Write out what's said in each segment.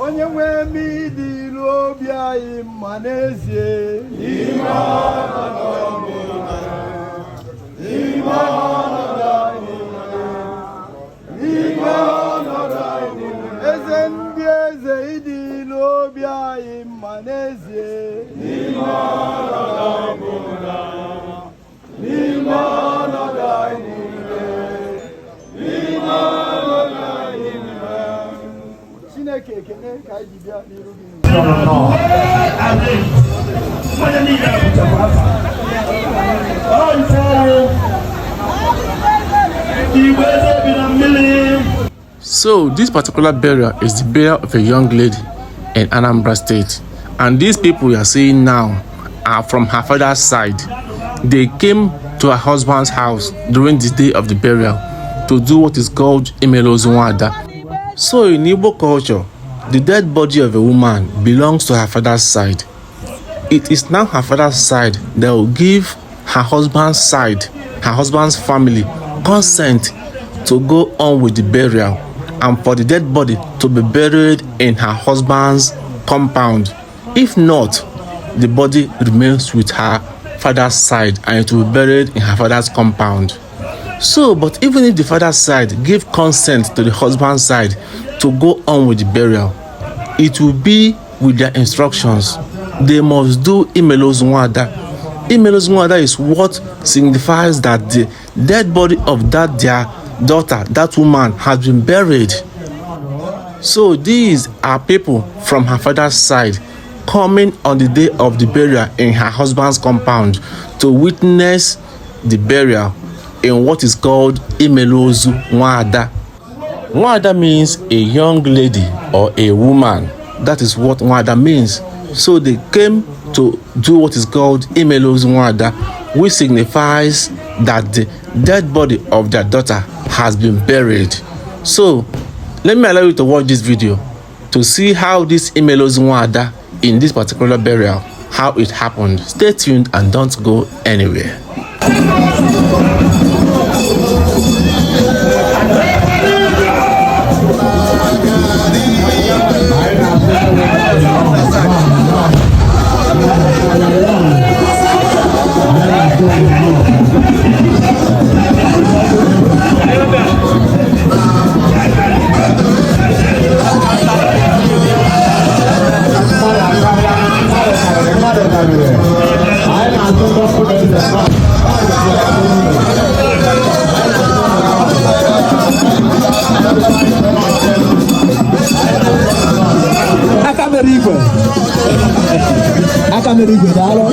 Onye nwe m ịdị ilu obi anyị mma n'ezie. N'ime ọnọdụ ọbụla, n'ime ọnọdụ ọbụla, n'ime ọnọdụ ọbụla. Eze ndị eze ịdị ilu obi anyị mma n'ezie. N'ime ọnọdụ ọbụla, n'ime ọnọdụ anyị niile, n'ime ọnọdụ anyị niile. Chineke ekene ka anyị ji bịa n'iru gị. Mmanya niile a bụchakwa afa. Ọ ife ọrụ. Igwe eze bi na mmiri. So this particular burial is the burial of a young lady in Anambra State. And these people you are seeing now are from her father's side. They came to her husband's house during the day of the burial to do what is called Imele Ozu Nwada. So in Igbo culture, the dead body of a woman belongs to her father's side. It is now her father's side that will give her husband's side, her husband's family, consent to go on with the burial and for the dead body to be buried in her husband's compound. If not, the body remains with her father's side and it will be buried in her father's compound. So, but even if the father's side give consent to the husband's side to go on with the burial, it will be with their instructions. They must do Imele Ozu Nwada. Imele Ozu Nwada is what signifies that the dead body of that their daughter, that woman, has been buried. So these are people from her father's side coming on the day of the burial in her husband's compound to witness the burial in what is called Imele Ozu Nwada. Nwada means a young lady or a woman. That is what Nwada means. So they came to do what is called Imele Ozu Nwada, which signifies that the dead body of their daughter has been buried. So let me allow you to watch this video to see how this Imele Ozu Nwada in this particular burial, how it happened. Stay tuned and don't go anywhere. Aka mere igwe, aka mere igwe, daalụ.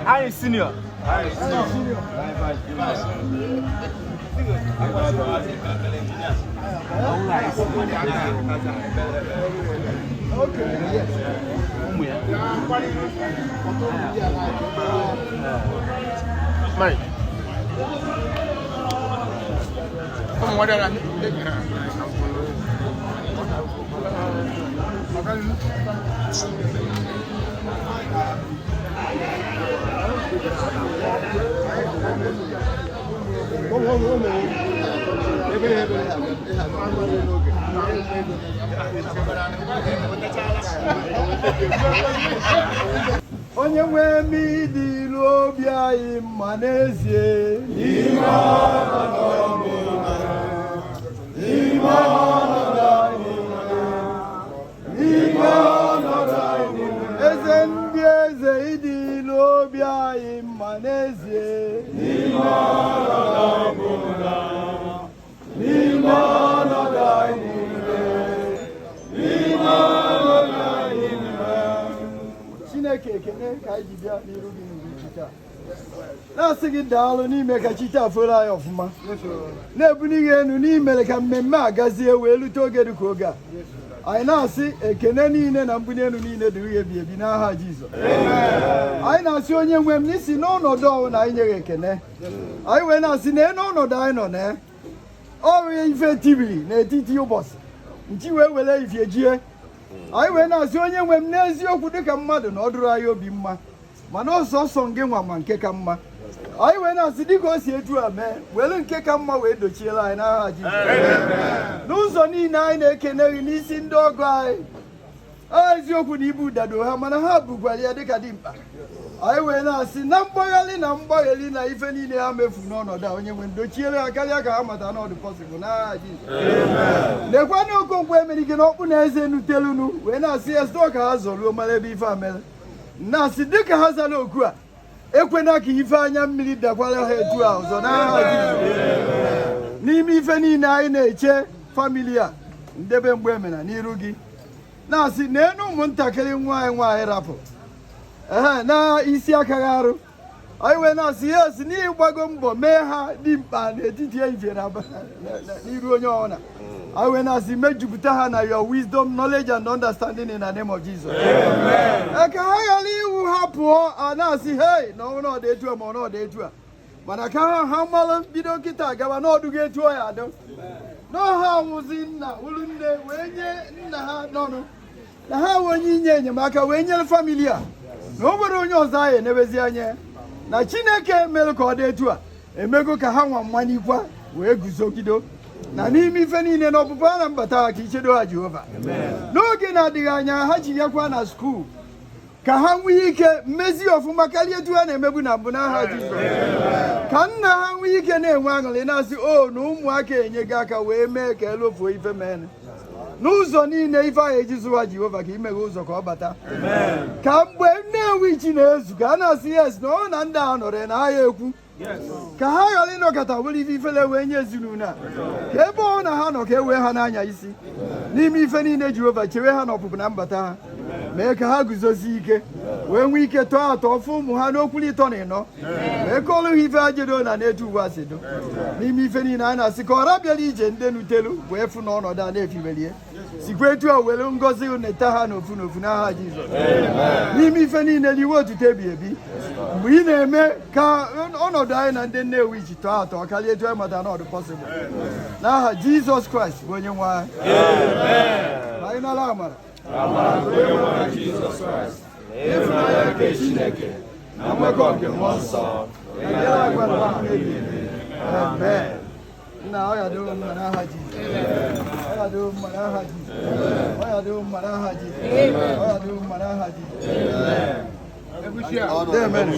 Anyị senior. Onye nwe m, ịdị ilu obi anyị mma n'ezie. N'ime ọnọdụ ọbụla, n'ime ọnọdụ anyị nọ, n'ime ọnọdụ anyị nọ. Eze ndị eze, ịdị ilu obi anyị mma n'ezie. N'ime ọnọdụ ọbụla, n'ime ọnọdụ anyị nọ, n'ime ọnọdụ anyị nọ. Chineke, ekene ka anyị ji bịa n'iru gị n'uhuruchi taa, na-asị gị daalụ n'ime ka chi taa foro anyị ọfụma, na-ebuli gị elu n'imere ka mmemme a gazie wee lute oge dịka oge a. Anyị na-asị ekene niile na mbuli elu niile dịrị ebi ebi n'aha Jizọs. Anyị na-asị, onye nwe m, n'isi n'ọnọdụ ọwụ na anyị nyeghị ekene anyị, wee na-asị na n'ọnọdụ anyị nọ na ọrụ ife tibiri n'etiti ụbọchị nchi wee were ifie jie anyị, wee na-asị, onye nwe m, n'eziokwu, dịka mmadụ na ọ dụrụ anyị obi mma, mana ọsọsọ gị nwa ma nke ka mma. Anyị wee na-asị, dịka o si etu a mee, were nke ka mma wee dochiere anyị n'aha Jizọs. N'ụzọ niile anyị na-ekene gị n'isi ndị ọgọ anyị. Eziokwu na ibu dado ha, mana ha bukwara ya dịka dimkpa. Anyị wee na-asị na mgbagharị na mgbagheri na ife niile ha mefu n'ọnọdụ a, onye nwe dochiere ha karịa ka ha mata na ọdụ possible n'aha Jizọs. Lekwana Okonkwo Emenike na ọkpụ na eze nutelunu, wee na-asị ya site ka ha zọruo mara ebe ife a mere, na-asị dịka ha zara oku a, ekwena ka ife anya mmiri dakwara ha etu a ọzọ n'aha Jizọs. N'ime ife niile anyị na-eche family a, ndebe mgbe emena n'iru gị, na-asị na enu ụmụntakịrị nwaanyị nwaanyị rapụ ehe na isi akaghị arụ. Anyị wee na-asị ya esi n'ihi gbago mbọ mee ha dimkpa n'etiti ehihie na n'iru onye ọbụla. Anyị wee na-asị mejupụta ha na your wisdom, knowledge and understanding in the name of Jesus. Ee, ka ha ghara iwu ha pụọ a na-asị hei na ọnwụ na ọdị etu a ma ọ na ọdị etu a, mana ka ha malụ bido kịta gaba na ọdụgo etu ọ ya adị n'ọha nwụzi nna wuru nne wee nye nna ha n'ọnụ na ha wee onye inye enyemaka wee nyere family a, na o nwere onye ọzọ anyị enebezi anya na Chineke mere ka ọ dị etu a, emego ka ha nwa mmanyikwa wee guzogido na n'ime ife niile na ọpụpụ ha na mbata ha, ka ichedo ha Jehova. N'oge na-adịghị anya ha jinyekwa na school. Ka ha nwee ike mezie ọfụma karịa etu ha na-emebu na mbụ n'aha Jizọs. Ka nna ha nwee ike na-enwe aṅụrị, na-asị o na ụmụaka enyego aka wee mee ka elofuo ife mere n'ụzọ niile. Ife ahụ eji zụwa Jehova, ka imeghe ụzọ ka ọ bata, ka mgbe Nnewi chi na-ezu, ka a na-asị yes na ọ na ndị a nọrọ na agha ekwu, ka ha ghara ịnọkọta were ife ifele wee nye ezinụlọ a, ka ebe ọ na ha nọ ka e wee ha n'anya isi n'ime ife niile. Jehova, chewe ha n'ọpụpụ na mbata ha, mee ka ha guzosie ike wee nwee ike tọọ atọ fụ ụmụ ha n'okwuru ịtọ na ịnọ, wee kọọrọ ha ife ha jedo na n'etu ụwa si do. N'ime ife niile, anyị na-asị ka ọra bịara ije ndị nutelu wee fụ n'ọnọdụ a na-efibelie, sikwa etu a were ngọzi neta ha n'ofu n'ofu n'aha Jizọs. N'ime ife niile, liwe otuto ebi ebi mgbe ị na-eme ka ọnọdụ anyị na ndị Nnewi ji tọọ atọ karịa etu anyị mata n'ọdụ possible, n'aha Jizọs Kraịst bụ onye nwe anyị. Ka anyị nara amara. Ịfụnanya nke Chineke na nwekọ nke Mmụọ Nsọ na agwa na ebi ebi. Amen. Nna, ọ ya dịrị mma n'aha Jizọs. Ọ ya dịrị mma n'aha Jizọs. Ọ ya dịrị mma n'aha Jizọs. Ọ ya dịrị mma n'aha Jizọs. Amen.